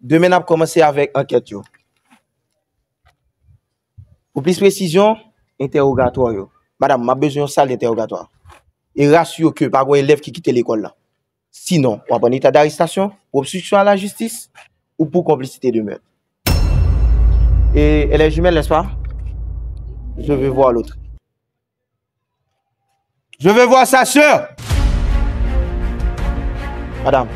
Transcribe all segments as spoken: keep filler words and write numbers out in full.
Demen n ap kòmanse avèk ankèt yo. Pou plis presizyon, entèwogatwa yo. Madanm, m ap bezwen yon sal entèwogatwa. E rasire w ke pa gen yon elèv ki kite lekòl la. Sinon, w ap an eta darestasyon pou obstriksyon a lajistis ou pou konplisite de mèt. Et elle est jumelle, n'est-ce pas? Je veux voir l'autre. Je veux voir sa sœur. Madame.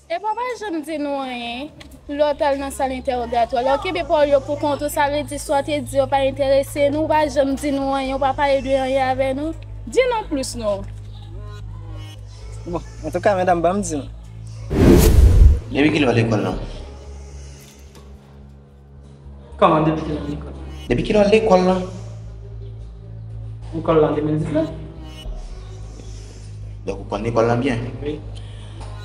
Epi w pa janm di nou anyen lè w t al nan sal entèwogatwa. Lè w kenbe pawòl yo pou kont ou, sa vle di sa w te di yo pa enterese nou, ou pa janm di nou anyen, ou pa pale de anyen avè nou. Di nou plis non. Bon, antouka, medam, ban m di nou. Depi kilè w lekòl la? Kòman, depi kilè m lekòl? Depi kilè w al lekòl la? M lekòl la an de mil diznèf. Donk, ou konn lekòl la byen? Wi.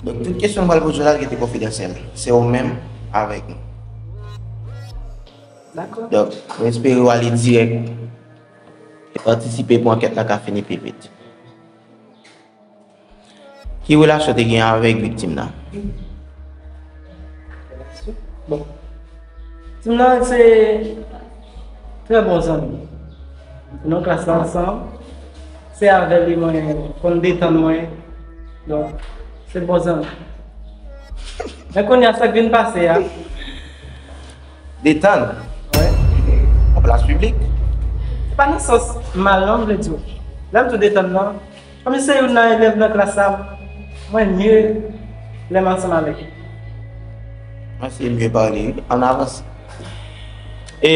Donk, tout kesyon m pral poze w la, l rete konfidansyèl. Se ou menm avèk nou. Dakò. Donk, mwen espere w ale dirèk e patisipe pou ankèt la ka fini pi vit. Ki relasyon w te gen avèk viktim nan? Bon. Viktim nan se trè bon zanmi. Nou nan klas la ansanm. Se avè li mwen konn detann mwen. Donk, se bon zanmi. Men kounye a sa k vin pase a. Detann? Wi. An plas piblik? Se pa nan sans mal non m vle di w. Lè m di w detann nan, kòm se youn nan elèv nan klas la, mwen mye lè m ansanm avèk li. Mwen se mye pale, wi. Ann avanse. E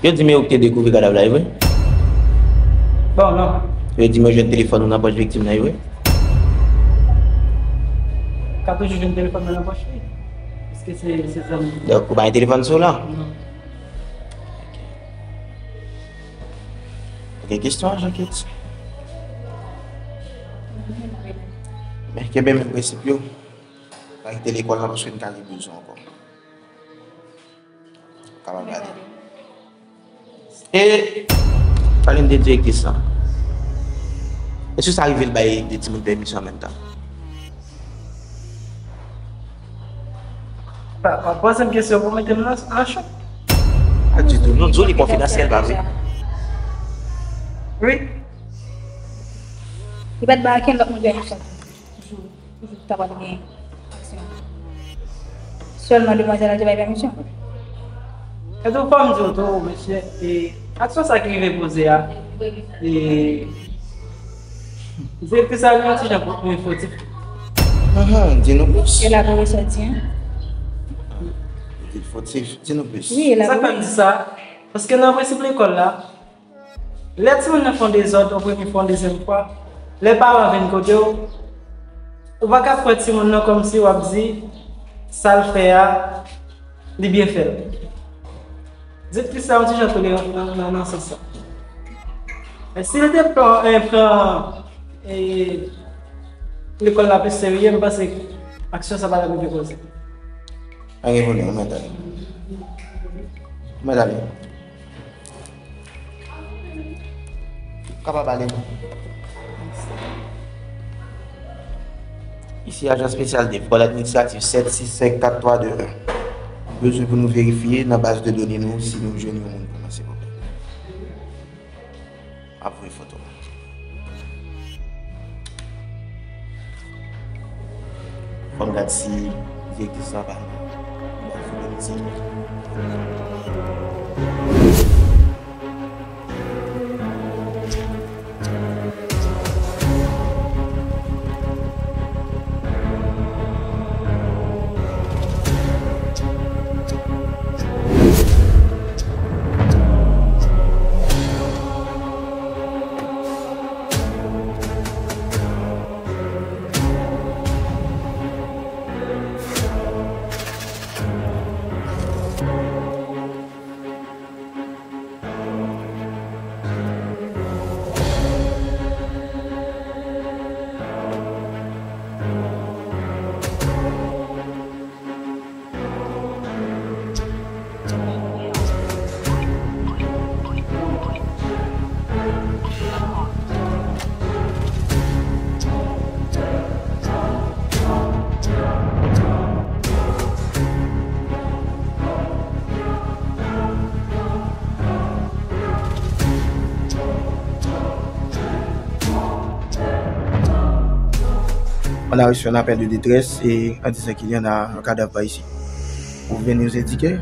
yo di m yo te dekouvri kadav la, e vre? Bon, non. Yo di m yo jwenn telefòn ou nan pòch viktim nan, e vre? Ka toujou jwenn telefòn mwen nan pòch li. Paske se, se zanmi. Donk, ou pa gen telefòn sou ou la? Non. Gen kesyon, Jean-Kate? Men kenbe menm prensip yo. Pa kite lekòl la paske n ka gen bezwen ankò. Kapab ale. E, pale m de direktris la. Èske sa rive l bay de timoun pèmisyon an menm tan? Pa, pa poze m kesyon pou mete m nan, nan chòk. Pa ditou. Nou di w li konfidansyèl, pa vre? Wi. Li pa t bay okenn lòt moun pèmisyon. Toujou, toujou ta pral gen aksyon. Sèlman demwazèl la te bay pèmisyon. E tou, fò m di w tou, mesye, e aksyon sa ki rive poze a, e direktris la gen yon ti jan pou, pou foti. Ahan, di nou plis. E la pou resòti, en. Di foti, di nou plis. Wi, e la pou. Sa k fè m di sa, paske nan prensip lekòl la, lè timoun nan fè yon dezòd yon premye fwa, yon dezyèm fwa, lè paran vin kote w, ou pa ka kwè timoun nan kòmsi w ap di sa l fè a, li byen fè l. Direktris la yon ti jan toleran nan, nan, nan sans sa. Men si l te pran, eh, pran, eh, lekòl la pi serye, m panse aksyon sa pa t ap rive poze. Pa gen pwoblèm, ou mèt ale. Ou mèt ale. Kapab ale. Isi Ajan Espesyal de Vòl Administratif sèt sis senk kat twa de en. Nou bezwen pou nou verifye nan baz de done nou si nou jwenn yon moun pou nou, silvouplè. M ap voye foto. Fò m gad si direktris la pa nan. On a reçu un appel de détresse et en disant qu'il y en a un cadavre par ici. Vous pouvez nous indiquer?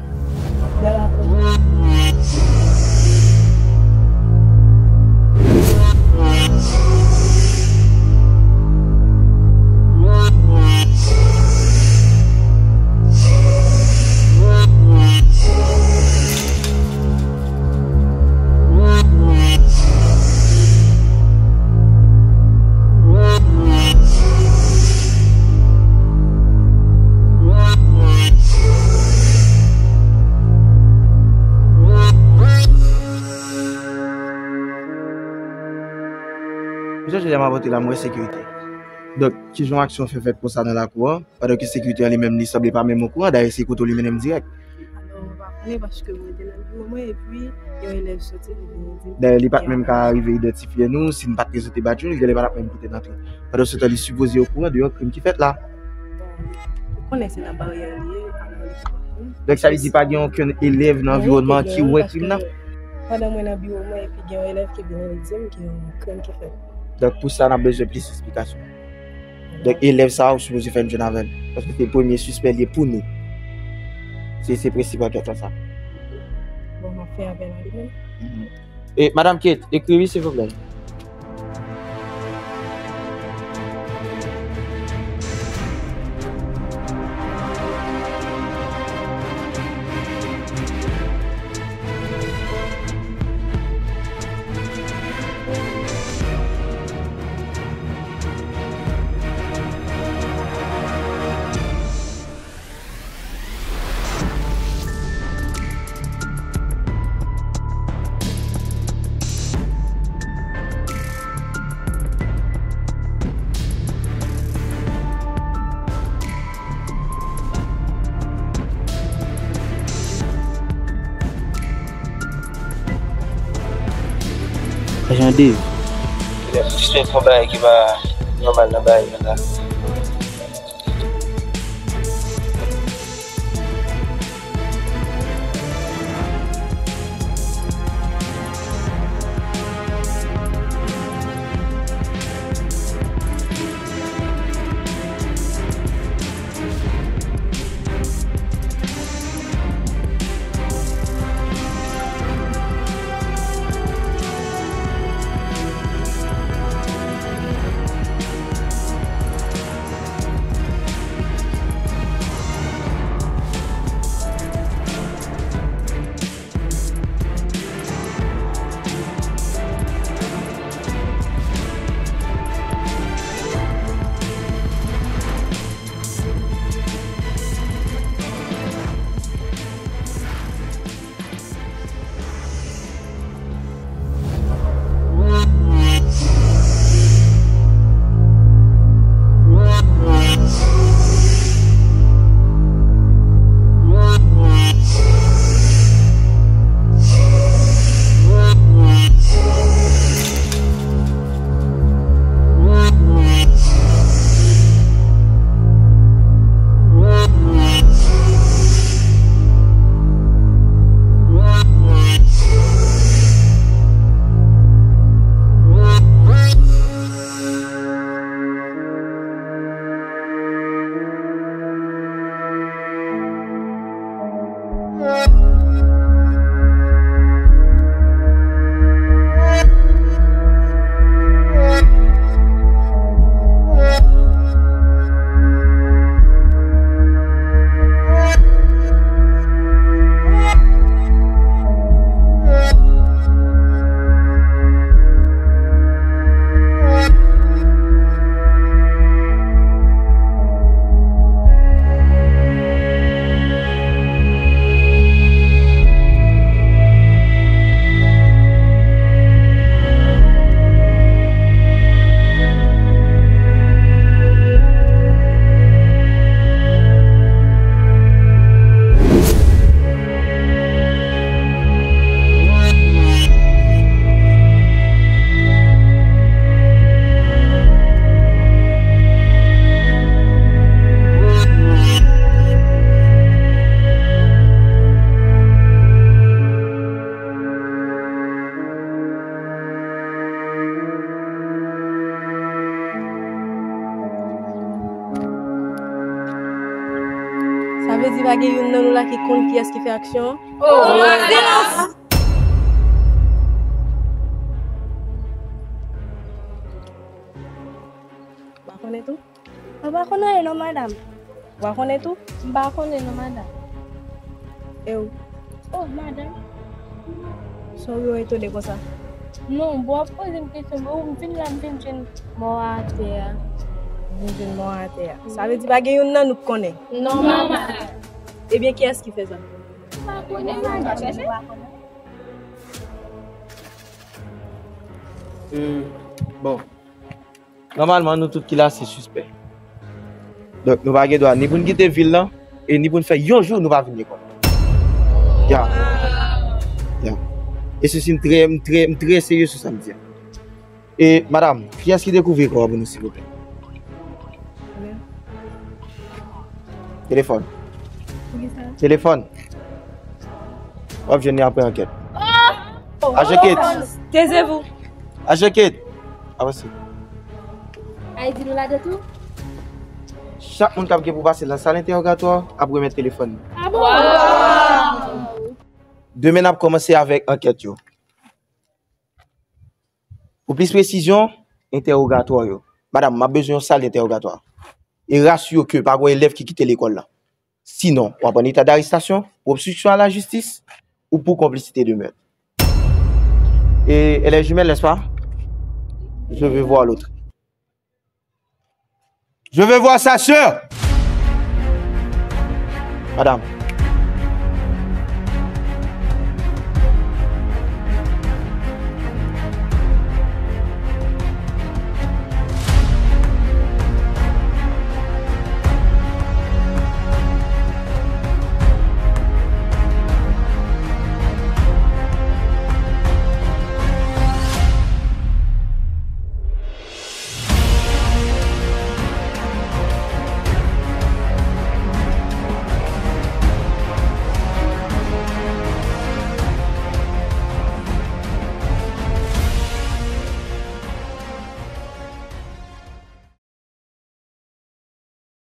Mesye, jodi a m ap antre la, m wè sekirite. Donk, kijan aksyon fè fèt konsa nan lakou an? Pandan ke sekirite an li menm, li sanble pa menm okouran, dayè se kote w li mennen m dirèk. Alò, m pa konnen paske mwen te nan biwo mwen epi yon elèv soti, li vin di m. Dayè, li pa t menm ka rive idantifye nou, si n pa t prezante badj nou, li genlè pa t ap menm kite n antre. Pandan se tan, li sipoze okouran de yon krim ki fèt la. Bon, ou konnen se nan baryè li ye, alò li pa konn. Donk, sa vle di pa gen okenn elèv nan anviwònman ki wè krim nan? Pandan mwen nan biwo mwen epi gen yon elèv ki vin, li di m gen yon krim ki fèt. Donk, pou sa, n ap bezwen plis eksplikasyon. Donk, elèv sa a, ou sipoze fè n jwenn avè l. Paske se premye sispè li ye pou nou. Se, se prensip ankèt lan sa. Bon, m ap fè apèl a li menm. Mhm. E, Madam Kate, ekri wi, silvouplè. Ajan Dave. Gen yon bagay ki pa nòmal nan bagay la. Sa vle di pa gen youn nan nou la ki konn kiyès ki fè aksyon an? Oh, silans! Ou pa konnen tou? Mwen pa konnen anyen non, madanm. Ou pa konnen tou? M pa konnen non, madanm. E ou? Oh, madanm. Sa w etone konsa? Non, bon, w ap poze m kesyon, men ou m vin la, m vin jwenn mò a atè a. M vin jwenn mò a atè a. Sa vle di pa gen youn nan nou k konnen? Non, madanm. Ebyen, kiyès ki fè sa? M pa konnen, madanm. Euh, bon. Nòmalman, nou tout ki la, se sispè. Donk, nou pa gen dwa ni pou n kite vil lan, e ni pou n fè yon jou nou pa vin lekòl. Ya. Ya. E sesi, m trè, m trè, m trè serye sou sa m di a. E, madanm, kiyès ki dekouvri kò a pou nou, silvouplè? Telefòn. Telefòn. W ap jwenn li apre ankèt. Aje Kate. Taisez-vous. Aje Kate. Avanse. Ay di nou ladan tou. Chak moun k ap gen pou pase nan sal entèwogatwa ap remèt telefòn li. Ah bon? Demen n ap kòmanse avèk ankèt yo. Pou plis presizyon, entèwogatwa yo. Madanm, m ap bezwen yon sal entèwogatwa. E rasire w ke pa gen yon elèv ki kite lekòl la. Sinon, w ap an eta darestasyon pou obstriksyon a lajistis ou pou konplisite de mèt. Et elle est jumelle, n'est-ce pas? Je veux voir l'autre. Je veux voir sa sœur. Madanm,